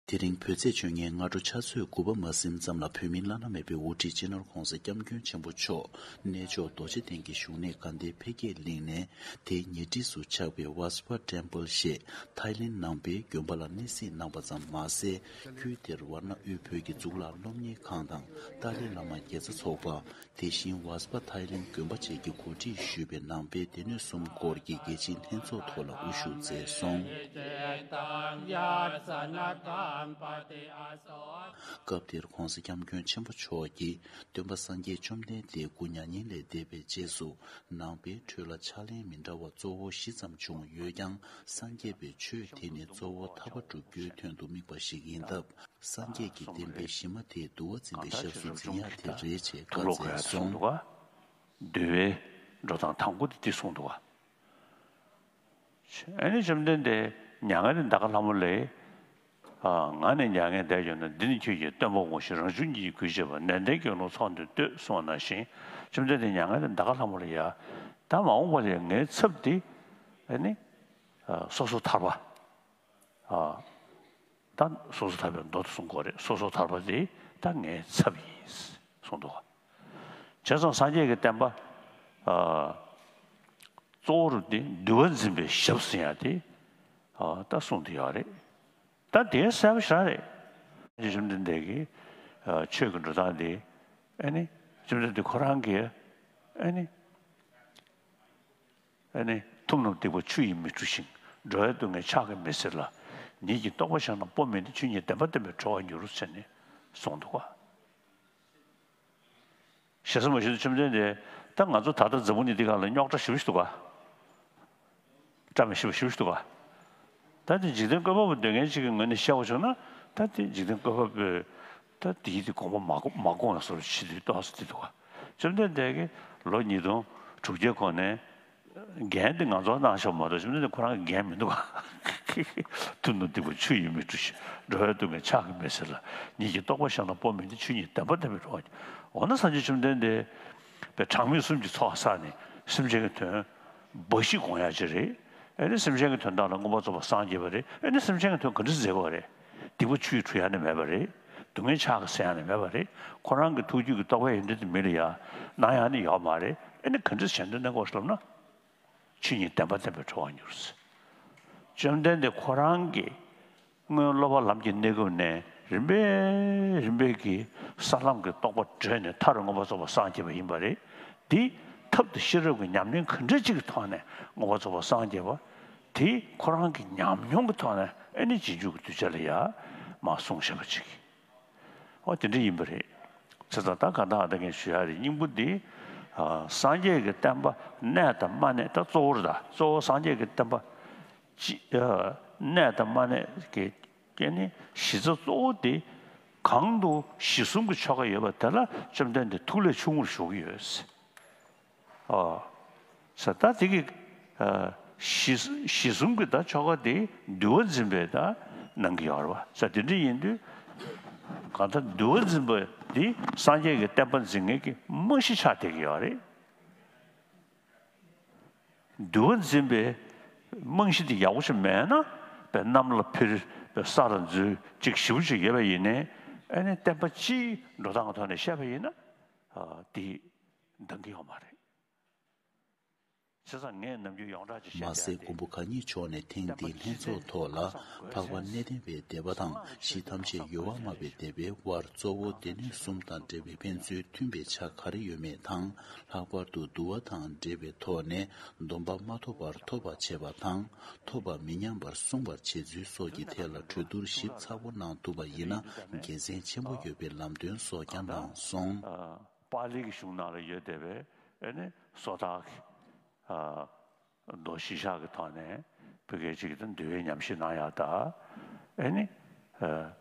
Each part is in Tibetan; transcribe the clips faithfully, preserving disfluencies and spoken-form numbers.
དེ་རིང་བོད་ཚེས་བཅོ་ལྔའི་སྔ་དྲོ་ཆུ་ཚོད་དགུ་པ་མ་ཟིན་ཙམ་ལ། བོད་མིའི་བླ་ན་མེད་པའི་དབུ་ཁྲིད་སྤྱི་ནོར་༧གོང་ས་༧སྐྱབས་མགོན་ཆེན་པོ་མཆོག་གནས་མཆོག་རྡོ་རྗེ་གདན་གྱི་བཞུགས་གནས་དགའ་ལྡན་འཕེལ་རྒྱས་གླིང་ནས། དེའི་ཉེ་འཁྲིས་སུ་ཆགས་པའི་ཝཱ་སི་པ་ཊེམ་པལ་ཞེས་ཐའི་ལེན་ནང་པའི་དགོན་པ་ལ་གནས་གཟིགས་གནང་བ་ཙམ་མ་ཟད། ཁུལ་དེར་ཝཱ་ར་ཎ་དབུས་བོད་ཀྱི་གཙུག་ལག་སློབ་གཉེར་ཁང་དང་ཏཱ་ལའི་བླ་མ་དགེ་རྩ་ཚོགས་པ། དེ་བཞིན་ཝཱ་སི་པ་ཐའི་ལེན་དགོན་པ་བཅས་ཀྱིས་གོ་སྒྲིག་ཞུས་པའི་ནང་པའི་སྡེ་སྣོད་གསུམ་སྐོར་གྱི་རྒྱལ་སྤྱིའི་ལྷན་ཚོགས་ཐོག་ལ་དབུ་བཞུགས་མཛད་སོང་། སྐབས་དེར་༧གོང་ས་༧སྐྱབས་མགོན་ཆེན་པོ་མཆོག་གིས། སྟོན་པ་སངས་རྒྱས་བཅོམ་ལྡན་འདས་སྐུ་མྱ་ངན་ལས་འདས་པའི་རྗེས་སུ། ནང་པའི་ཁྲོད་ལ་ཕྱག་ལེན་མི་འདྲ་བ་གཙོ་བོ་བཞི་ཙམ་བྱུང་ཡོད་ཀྱང་། སངས་རྒྱས་པའི་ཆོས་དེ་ནི་གཙོ་བོ་ཐར་པ་སྒྲུབ་རྒྱུའི་དོན་དུ་དམིགས་པ་ཞིག་ཡིན་སྟབས། སངས་རྒྱས་ཀྱི་བསྟན་པའི་གཞི་མ་དེ་འདུལ་བ་འཛིན་པའི་ཞབས་སུ་འཛིན་ཡ་དེ་རེད་ཅེས་བཀའ་སྩལ་སོང་། འདུལ་བའི་འགྲོ་སྟངས་དང་པོ་དེ་འདི་གསུངས་འདུག་ག། ཨ་ནི་བཅོམ་ལྡན་འདས་མྱ་ངན་ལས་འདའ་ག་ལྷ་མོ་ལས། ཨ། ང་ནི་མྱ་ངན་འདས་ཡོད་ན། འདི་ནི་ཁྱོད་ཀྱི་སྟོན་པ་འོང་ཞིང་། རང་བྱུང་གི་གུས་བྱེད་པ། ནན་ཏན་གྱི་ཀུན་སློང་ཚོགས་འདུས་བསྟོད་གསུངས་པ་ནང་བཞིན། བཅོམ་ལྡན་འདས་མྱ་ངན་ལས་འདའ་ག་ལྷ་མོ་ལ་ཡ། ད་མ་འོངས་པ་ལ་ངའི་ཚབ་འདི། ཨ་ནི། ཨ། སོ་སོ་ཐར་པ། ཨ། ད་སོ་སོ་ཐར་པའི་མདོ་དེ་གསུང་གི་ཡོད་རེད། སོ་སོ་ཐར་པ་དེ་ད་ངའི་ཚབ་ཡིན་གསུངས་འདུག་ག། བྱས་ཙང་སངས་རྒྱས་ཀྱི་བསྟན་པ། ཨ། གཙོ་བོ་རུ་དེ་འདུལ་བ་འཛིན་པའི་ཞབས་ཟིན་ཡ་དེ། ཨ། ད་གསུངས་བསྡད་ཡོད་རེད། ད་དེ་གསལ་པོ་ཞེ་དྲག་རེད། བཅོམ་ལྡན་འདས་ཀྱི། ཨ། ཆོས་ཀྱི་འགྲོ་སྟངས་དེ། ཨ་ནི་བཅོམ་ལྡན་འདས་ཁོ་རང་གིས། ཨ་ནི། ཨ་ནི་ཐུབ་རྣམས་སྡིག་པ་ཆུ་ཡིས་མི་འཁྲུ་ཞིང་། འགྲོ་བའི་སྡུག་བསྔལ་ཕྱག་གིས་མི་སེལ་ལ། ཉིད་ཀྱི་རྟོགས་པ་བཞག་ན་སྤོ་མི་ནུས། ཆོས་ཉིད་བདེན་པ་བསྟན་པས་གྲོལ་བར་འགྱུར་ཟེར་ནས་གསུངས་འདུག་ག། ཞེ་ས་མ་ཞུ་དུས་བཅོམ་ལྡན་འདས། ད་ང་ཚོ་ད་ལྟ་འཛམ་བུ་གླིང་འདི་སྒང་ལ་རྙོག་དྲ་ཞེ་པོ་ཞིག་འདུག་ག། བཀྲ་མི་ཤིས་པ་ཞེ་པོ་ཞིག་འདུག་ག། ད་དེ་འཇིག་རྟེན་བཀོད་པ་པོ་སྡོད་མཁན་ཅིག་གི་ངོས་ནས་བཤད་པ་བྱུང་ན། ད་དེ་འཇིག་རྟེན་བཀོད་པ་པོས་ད་དེའི་དེ་དགོངས་པ་མ་མ་དགོངས་ཡ་བཟོ་འདྲ་བྱེད་དུས་ཏོག་ཙམ་དེ་འདུག་ག། བཅོམ་ལྡན་འདས་ཀྱིས་ལོ་ཉིས་སྟོང་དྲུག་བརྒྱའི་གོང་ནས། འགན་དེ་ང་ཚོར་གནང་ཤོག་མ་གཏོགས། བཅོམ་ལྡན་འདས་ཁོ་རང་གི་འགན་མི་འདུག་ག། ཐུབ་རྣམས་སྡིག་པ་ཆུ་ཡིས་མི་འཁྲུ་ཞིང་། འགྲོ་བའི་སྡུག་བསྔལ་ཕྱག་གིས་མི་སེལ་ལ། ཉིད་ཀྱི་རྟོགས་པ་བཞག་ན་སྤོ་མི་ནུས། ཆོས་ཉིད་བདེན་པ་བསྟན་པས་གྲོལ་བར་འགྱུར། འོ་ན་སངས་རྒྱས་བཅོམ་ལྡན་འདས་པའི་གྲངས་མེད་གསུམ་གྱི་ཚོགས་བསགས་ནས་སེམས་ཅན་གྱི་དོན་འབའ་ཞིག་དགོངས་ཡ་ཅིག་རེད། ཨ་ནི་སེམས་ཅན་གྱི་དོན་དག་ལ་མངོན་པར་རྫོགས་པར་སངས་རྒྱས་པ་རེད། ཨ་ནི་སེམས་ཅན་གྱི་དོན་ག་འདྲ་མཛད་དགོས་པ་རེད། སྡིག་པ་ཆུ་ཡིས་འཁྲུ་ཡ་ནི་མེད་པ་རེད། སྡུག་བསྔལ་ཕྱག་གིས་སེལ་ཡ་ནི་མེད་པ་རེད། ཁོ་རང་གི་ཐུགས་རྒྱུད་ཀྱི་རྟོགས་པའི་ཡོན་ཏན་དེ་མི་ལ་ཡ་གནང་ཡ་ནི་ཡོད་མ་རེད། ཨ་ནི་ག་འདྲ་གཞན་དོན་གནང་དགོས་ལབ་ན། ཆོས་ཉིད་བདེན་པ་བསྟན་པས་གྲོལ་བར་འགྱུར། བཅོམ་ལྡན་འདས་ཁོ་རང་གིས་སྔོན་སློབ་པ་ལམ་གྱི་གནས་སྐབས་ནས་རིམ་པས་རིམ་པས་ཀྱིས་ས་ལམ་གྱི་རྟོགས་པ་བགྲོད་ནས་མཐར་མངོན་པར་རྫོགས་པར་སངས་རྒྱས་པ་ཡིན་པ་རེད། འདི་ཐབས་དང་ཤེས་རབ་ཀྱི་ཉམས་ལེན་ག་འདྲ་ཅིག་གི་ཐོག་ནས་མངོན་པར་རྫོགས་པར་སངས་རྒྱས་པ་དེ། ཁོ་རང་གི་ཉམས་མྱོང་གི་ཐོག་ནས། ཨ་ནི་རྗེས་འཇུག་གི་གདུལ་བྱ་ལ་ཡ་མར་གསུངས་བཞག་པ་ཅིག། ཨོ། དེ་འདྲ་ཡིན་པ་རེད། བྱས་ཙང་ད་གང་ལྟར་ད་ངས་ཞུ་ཡ་རེད། སྙིང་པོ་འདི། ཨ། སངས་རྒྱས་ཀྱི་བསྟན་པ་གནས་དང་མ་གནས། ད་གཙོ་བོར་ད་གཙོ་བོ་སངས་རྒྱས་ཀྱི་བསྟན་པ་ཅི། ཨ། གནས་དང་མ་གནས་ཀྱི་ཀྱི་ནི་གཞི་རྩ་གཙོ་བོ་དེ། གང་དུ་གཞི་གསུམ་གྱི་ཆོ་ག་ཡོད་པ་དེ་ལ་བཅོམ་ལྡན་འདས་ཐུགས་ལས་ཆུང་ངུར་ཞུགས་ཀྱི་ཡོད། ཨོ། ས་ད་དེ་གི། ཨ། གཞི་གཞི་གསུམ་གྱི་ད་ཆོ་ག་དེ་འདུལ་བ་འཛིན་པའི་ད་གནང་གི་ཡོད་རེད་པ། ས་དེ་འདྲ་ཡིན་དུས། གང་ལྟར་འདུལ་བ་འཛིན་པ་འདི་སངས་རྒྱས་ཀྱི་བསྟན་པ་འཛིན་མཁན་གྱི་རྨང་གཞི་ཆགས་བསྡད་ཀྱི་ཡོད་རེད། འདུལ་བ་འཛིན་པའི་རྨང་གཞི་དེ་ཡག་པོ་ཞིག་མེད་ན། པའི་གནམ་ལ་འཕུར། པའི་ས་ལ་འཛུལ། ཅིག་ཞེ་པོ་ཅིག་ཡོད་པ་ཡིན་ནའི། ཨ་ནི་བསྟན་པ་སྤྱིའི་འགྲོ་སྟངས་ཀྱི་ཐོག་ནས་བཤད་པ་ཡིན་ན། ཨ། དེ་འདང་གི་ཡོད་མ་རེད། བྱས་ཙང་ངས་ནམ་རྒྱུན་ཡོངས་གྲགས་ཀྱི་བཤད་མ་ཟད། ཡ་དེ། མགོན་པོ་གང་ཉིད་མཆོག་ནས་ཐེངས་འདིའི་ལྷན་ཚོགས་ཐོག་ལ། འཕགས་པ་གནས་བརྟན་པའི་སྡེ་པ་དང་གཞི་ཐམས་ཅད་ཡོལ་བ་སྨྲ་བའི་སྡེ་པའི་དབར་གཙོ་བོ་སྡེ་སྣོད་གསུམ་དང་འབྲེལ་བའི་ཕན་ཚུན་མཐུན་པའི་ཆ་ག་རེ་ཡོད་མེད་དང་། ལྷག་པར་དུ་འདུལ་བ་དང་འབྲེལ་བའི་ཐོག་ནས་སྡོམ་པ་མ་ཐོབ་པར་ཐོབ་པར་བྱེད་པ་དང་། ཐོབ་པ་མི་ཉམས་པར་སྲུང་བར་བྱེད་ཚུལ་སོགས་ཀྱི་ཐད་ལ་གྲོས་བསྡུར་ཞིབ་ཚགས་པོ་གནང་ཐུབ་པ་ཡིན་ན། དགེ་མཚན་ཆེན་པོ་ཡོད་པའི་ལམ་སྟོན་སོགས་ཀྱང་གནང་སོང་། པཱ་ལི་གི་གཞུང་ནང་ལ་ཡོད་བསྡད་པའི། ཨ་ནི་སོ་ཐར་གྱི། ཨ། མདོ་གཞིར་བཞག་གི་ཐོག་ནས་བོད་སྐད་ཅིག་གི་ད་འདུལ་བའི་ཉམས་ཞིབ་གནང་ཡག་ད། ཨ་ནི། ཨ།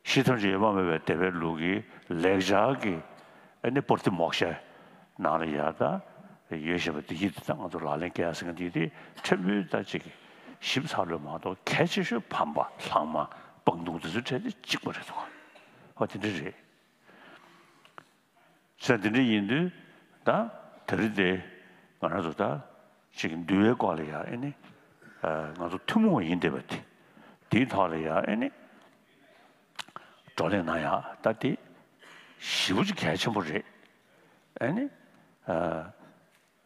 གཞི་ཐམས་ཅད་ཡོད་པ་མེད་པའི་སྡེ་པའི་ལུགས་ཀྱི་ལེགས་སྦྱར་གྱི། ཨ་ནི་པུར་ཏི་མོག་ཤ་ནང་ལ་ཡ་ད་ཡོད་བཞིན་པ་དེ་ཡིད་དུ་ད་ང་ཚོ་ལག་ལེན་འཁེལ་ཡ་ཟེར་མཁན་དེ་དེ་ཕྲན་བུ་ད་ཅིག་ཞིབ་ཚགས་ལོས་མ་གཏོགས། གལ་ཆེ་ཤོས་ཕམ་པ་ལྷག་མ་སྤང་ལྟུང་དེ་ཚོའི་གྲས་དེ་གཅིག་པ་རེད་འདུག། ཨོ། དེ་འདྲ་རེད། ཟེར་འདི་འདྲ་ཡིན་དུས་ད་དེ་རིང་དེ་ང་རང་ཚོ་ད་ཅིག་འདུལ་བའི་སྐོར་ལ་ཡ། ཨེ་ནི་ང་ཚོ་ཐུན་མོང་བ་ཡིན་བསྡད་པ་དེ། དེའི་ཐོག་ལ་ཡ་ཨེ་ནི་བགྲོ་གླེང་གནང་ཡ་ད་དེ་ཞེ་པོ་ཅིག་གལ་ཆེན་པོ་རེད། ཨེ་ནི་ཨ་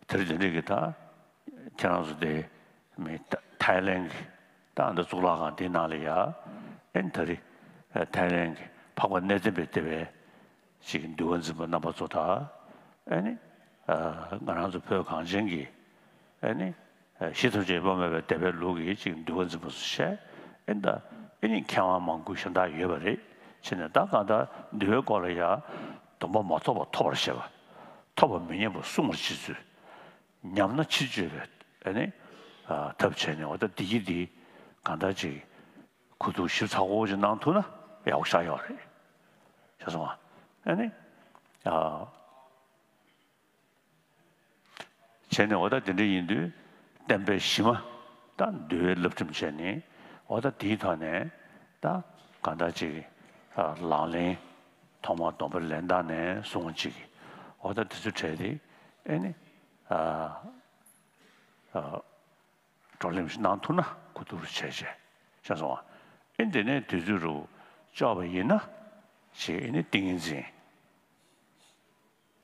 དེ་རིང་དེ་འདྲ་གི་ད་ཁྱེད་རང་ཚོ་དེ་མི་ཐ་ཐའི་ལེན་གི་ད་ཨ་འདྲ་གཙུག་ལག་ཁང་དེའི་ནང་ལ་ཡ་ཨེ་ནི་ད་རེས་ཐའི་ལེན་གི་འཕགས་པ་གནས་བརྟན་པའི་སྡེ་བའི་ཅིག་འདུལ་བ་འཛིན་པ་རྣམ་པ་ཚོ་དང་། ཨེ་ནི་ཨ་ང་རང་ཚོ་བོད་གངས་ཅན་གྱི་ཨེ་ནི་ཨ་གཞི་ཐམས་ཅད་དབུ་མ་པའི་སྡེ་པའི་ལུགས་ཀྱི་ཅིག་འདུལ་བ་འཛིན་པ་ཚོ་བཤད། ཨེ་ནི་ད་ཨེ་ནི་མཁས་དབང་མང་པོ་གཞན་དག་ཡོད་པ་རེད། བྱས་ནས་ད་གང་ལྟར་འདུལ་བའི་སྐོར་ལ་ཡང་སྡོམ་པ་མ་ཐོབ་པ་ཐོབ་པར་བྱེད་པ། ཐོབ་པ་མི་ཉམས་པ་སྲུང་བར་བྱེད་ཚུལ། ཉམས་ན་ཕྱིར་བཅོས་པའི་ཨེ་ནི་ཨ་ཐབས་བྱས་ནས་འོ་ད་འདི་གི་འདི་གང་ལྟར་ཅིག་གོ་བསྡུར་ཞིབ་ཚགས་པོ་ཅིག་གནང་ཐུབ་ན་ཡག་པོ་ཞེ་དྲག་ཡོད་རེད། ཤེས་སོང་ང་། ཨ་ནི། ཨ། བྱས་ནས་འོ་ད་དེ་འདྲ་ཡིན་དུས་བསྟན་པའི་གཞི་མ་ད་འདུལ་བའི་བསླབ་ཁྲིམས་བྱས་ནས་འོ་ད་དེའི་ཐོག་ནས་ད་གང་ལྟར་ཅིག་ཨ་ལག་ལེན་ཐོག་མར་སྡོམ་པ་ལེན་སྟངས་ནས་བཟུང་ཅིག་འོ་ད་དེ་ཚོ་གྲས་དེ་ཨེ་ནི་ཨ་ཨ། བགྲོ་གླེང་ཞིག་གནང་ཐུབ་ན་གོ་བསྡུར་བྱས་བྱས་ཤེས་སོང་ང་། ཨེ་འདི་ནས་དུས་ཚོད་རུ་ལྕོགས་པ་ཡིན་ན་ཞེས་ཨེ་ནི་ཏིང་ངེ་འཛིན་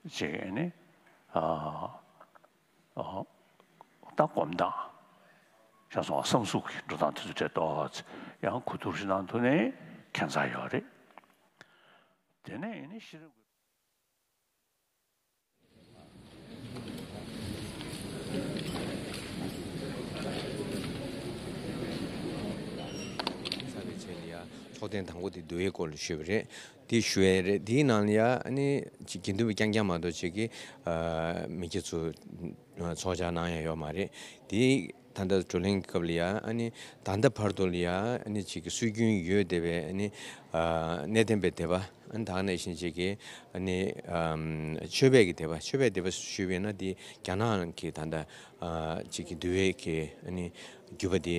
ཞེས་ཨེ་ནི་ཨ་ཨ་ད་སྒོམ་སྟངས་ཤེས་སོང་ང་། བསམ་གཟུགས་ཀྱི་འགྲོ་སྟངས་དེ་ཚོ་བྲལ་ཏོག་ཙམ་ཡང་གོ་བསྡུར་ཞིག་གནང་ཐུབ་ནའི་ཁྱད་མཚར་ཡོད་རེད། དེ་ནས་ཨེ་ནི་ཤེས་རབ་ཀྱི་ཚོགས་ཐེངས་དང་པོ་དེ་འདུལ་བའི་སྐོར་ལ་ཞུས་པ་རེད། དེ་ཞུ་ཡས་རེད། དེའི་ནང་ལ་ཡ་ཨ་ནི་ཅིག་དགེ་འདུན་པ་རྐྱང་རྐྱང་མ་གཏོགས་ཅིག་གིས་ཨ་མི་སྐྱ་ཚོ་ཚོགས་བཅར་གནང་ཡ་ཡོད་མ་རེད། དེ་ད་ལྟ་བགྲོ་གླེང་གི་སྐབས་ལ་ཡ་ཨ་ནི་ད་ལྟ་བར་དུ་ལ་ཡ་ཨ་ནི་ཅིག་གི་སྲོལ་རྒྱུན་ཡོད་བསྡད་པའི་ཨ་ནི་ཨ་གནས་བརྟན་པའི་སྡེ་པ། ཨ་ནི་ད་ག་ནང་བཞིན་ཅིག་གི་ཨ་ནི་ཨམ་ཆོས་པའི་གི་སྡེ་པ། ཆོས་པའི་སྡེ་པ་ཞུས་པས་ན་དེ་རྒྱ་ནག་གི་ད་ལྟ་ཨ་ཅིག་གི་འདུལ་བའི་གི་ཨ་ནི་བརྒྱུད་པ་དེ་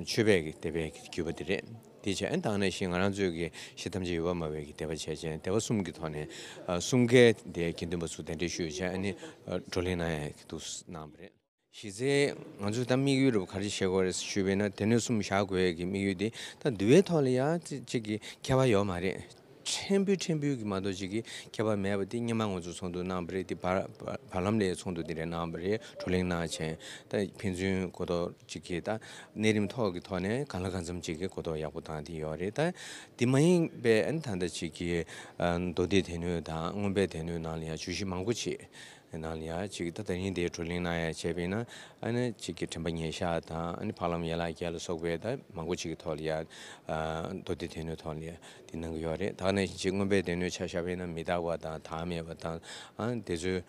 ཆོས་པའི་གི་སྡེ་པའི་གི་བརྒྱུད་པ་དེ་རེད། དེ་བྱས་ཨ་ནི་ད་ག་ནང་བཞིན་ང་རང་ཚོའི་གི་གཞི་ཐམས་ཅད་ཡོད་པར་སྨྲ་བའི་གི་སྡེ་པ་བྱས་བྱས་སྡེ་པ་གསུམ་གི་ཐོག་ནས་ཨ་གསུམ་ཀའི་དེ་དགེ་འདུན་པ་ཚོ་གདན་འདྲེན་ཞུས་བྱས་ཨ་ནི་ཨ་བགྲོ་གླེང་གནང་ཡ་གི་འདུག་གནང་བ་རེད། གཞི་རྩའི་ང་ཚོས་ད་དམིགས་ཡུལ་རུ་ག་རེ་བྱེད་དགོས་རེད་ཞུས་པས་ན། སྡེ་སྣོད་གསུམ་བཞག་དགོས་ཀྱི་དམིགས་ཡུལ་དེ་ད་འདུལ་བའི་ཐོག་ལ་ཡང་ཅི་གཅིག་གི་ཁྱད་པར་ཡོད་མ་རེད། ཕྲན་བུ་ཕྲན་བུ་གི་མ་གཏོགས་ཅིག་གི་ཁྱད་པར་མེད་པ་དེ་སྔོན་མ་ང་ཚོ་ཚོགས་འདུ་གནང་བ་རེད། དེ་བར་བར་ལམ་ལ་ཚོགས་འདུ་དེ་འདྲ་གནང་བ་རེད། བགྲོ་གླེང་གནང་བྱས་ད་ཕན་ཚུན་གོ་རྟོགས་ཅིག་གི་ད་གནས་རིམ་ཐོག་གི་ཐོག་ནས་གང་ལ་གང་འཚམ་ཅིག་གི་གོ་རྟོགས་ཡག་པོ་བཏང་དེ་ཡོད་རེད། ད་དེ་མ་ཡིན་པའི་ཨ་ནི་ད་ལྟ་ཅིག་གི་ཨ་མདོ་སྡེ་སྡེ་སྣོད་དང་མངོན་པའི་སྡེ་སྣོད་ནང་ལ་ཡང་བརྗོད་གཞི་མང་པོ་ཅིག་ནང་ལ་ཡ་གཅིག་ད་ད་རིང་དེའི་བགྲོ་གླེང་གནང་ཡ་བྱས་པས་ན་ཨ་ནི་གཅིག་གི་དྲན་པ་ཉེར་བཞག་དང་ཨ་ནི་འཕགས་ལམ་ཡན་ལག་བརྒྱད་ལ་སོགས་པའི་ད་མང་པོ་གཅིག་གི་ཐོག་ལ་ཡ་མདོ་སྡེ་སྡེ་སྣོད་ཐོག་ལ་ཡ་དེ་གནང་གི་ཡོད་རེད། ད་ནི་གཅིག་མངོན་པའི་སྡེ་སྣོད་ཆ་བཞག་པས་ན་མི་རྟག་པ་དང་བདག་མེད་པ་དང་ཨ་ནི་དེ་ཚོའི་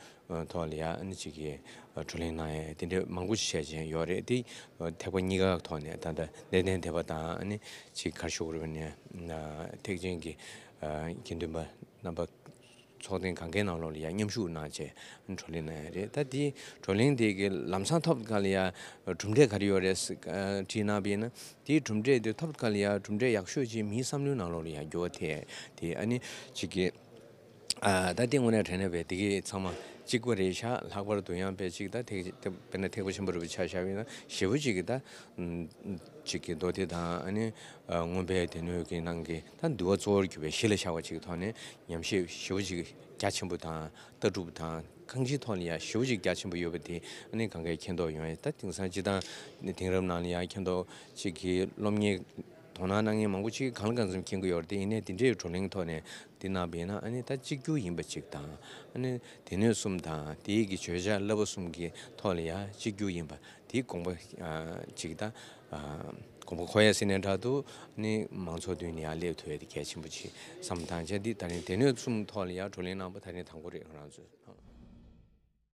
ཐོག་ལ་ཡ་ཨ་ནི་གཅིག་གི་བགྲོ་གླེང་གནང་ཡ་དེ་འདྲའི་མང་པོ་ཞིག་བྱས་ཅན་ཡོད་རེད། དེ་ཐེག་པ་གཉིས་ཀ་ཐོག་ནས་ད་ལྟ་གནས་བརྟན་སྡེ་པ་དང་ཨ་ནི་གཅིག་གར་ཞུགས་རུ་ནས་ཐེག་ཆེན་གྱི་དགེ་འདུན་པ་རྣམ་པ། ཚོགས་ཐེངས་གང་གའི་ནང་ལོགས་ལ་ཡང་མཉམ་ཞུགས་གནང་བྱས་བགྲོ་གླེང་གནང་ཡ་རེད། ད་དེའི་བགྲོ་གླེང་དེ་གི་ལམ་སང་ཐོབ་སྐབས་ལ་ཡང་གྲུབ་འབྲས་ག་རེ་ཡོད་རེད་ཟེར་དྲིས་གནང་བ་ཡིན་ན། དེའི་གྲུབ་འབྲས་དེ་ཐོབ་སྐབས་ལ་ཡང་གྲུབ་འབྲས་ཡག་ཤོས་ཅིག་མིའི་བསམ་བློའི་ནང་ལོགས་ལ་ཡང་འགྱུར་བ་ཐེབས་དེ་ཨ་ནི་གཅིག་གི་ཨ་ད་དེ་དངོས་གནས་དྲང་གནས་པའི་དེ་གི་ཚང་མ་གཅིག་པ་རེད་ཤག་ལྷག་པར་དུ་ཡང་པའི་གཅིག་ད་ཐེག་དཔེར་ན་ཐེག་པ་ཆེན་པོ་རིན་པོ་ཆེ་ཆ་བཞག་པ་ཡིན་ན་ཞེ་པོ་གཅིག་གི་ད་གཅིག་གི་མདོ་སྡེ་དང་ཨ་ནི་མངོན་པའི་སྡེ་སྣོད་ཀྱི་ནང་གི་ད་འདུལ་བ་གཙོ་བོར་གྱུར་པའི་གཞི་ལ་བཞག་པ་གཅིག་གི་ཐོག་ནས། ཉམས་ཞིབ་ཞེ་པོ་ཅིག་རྒྱ་ཆེན་པོ་དང་ལྟ་གྲུབ་དང་གང་ཅིའི་ཐོག་ལ་ཡང་ཞེ་པོ་ཅིག་རྒྱ་ཆེན་པོ་ཡོད་པ་དེ་ཨ་ནི་གང་གའི་མཁྱེན་རྟོགས་ཡོང་ཡ། ད་དེང་སང་སྤྱི་བཏང་ནི་དེང་རབས་ནང་ལ་ཡང་མཁྱེན་རྟོགས་ཅིག་གི་སློབ་གཉེར་དོ་སྣང་གནང་མཁན་མང་པོ་ཅིག་གང་ལ་གང་འཚམ་མཁྱེན་གྱི་ཡོད་རེད། དེ་ཡིན་ནའི་དེ་འདྲའི་བགྲོ་གླེང་ཐོག་ནས་འདི་གནང་བ་ཡིན་ན་ཨ་ནི་ད་གཅིག་གྱུར་ཡིན་པ་ཅིག་དང་ཨ་ནི་སྡེ་སྣོད་གསུམ་དང་དེའི་གི་བརྗོད་བྱ་བསླབ་པ་གསུམ་གྱི་ཐོག་ལ་ཡང་གཅིག་གྱུར་ཡིན་པ། དེའི་དགོངས་པ་ཨ་ཅིག་ད་ཨ་དགོངས་པ་འཁོར་ཡ་ཟེར་ནའི་འདྲ་འདུག་ནི་མང་ཚོགས་མདུན་ནས་ཡར་སླེབས་ཐུབ་ཡ་དེ་གལ་ཆེན་པོ་ཅིག་བསམ་བློ་བཏང་བྱས། འདི་ད་རིང་སྡེ་སྣོད་གསུམ་ཐོག་ལ་ཡར་བགྲོ་གླེང་གནང་པ་ད་རིང་དང་པོ་རེད་ང་རང་ཚོས།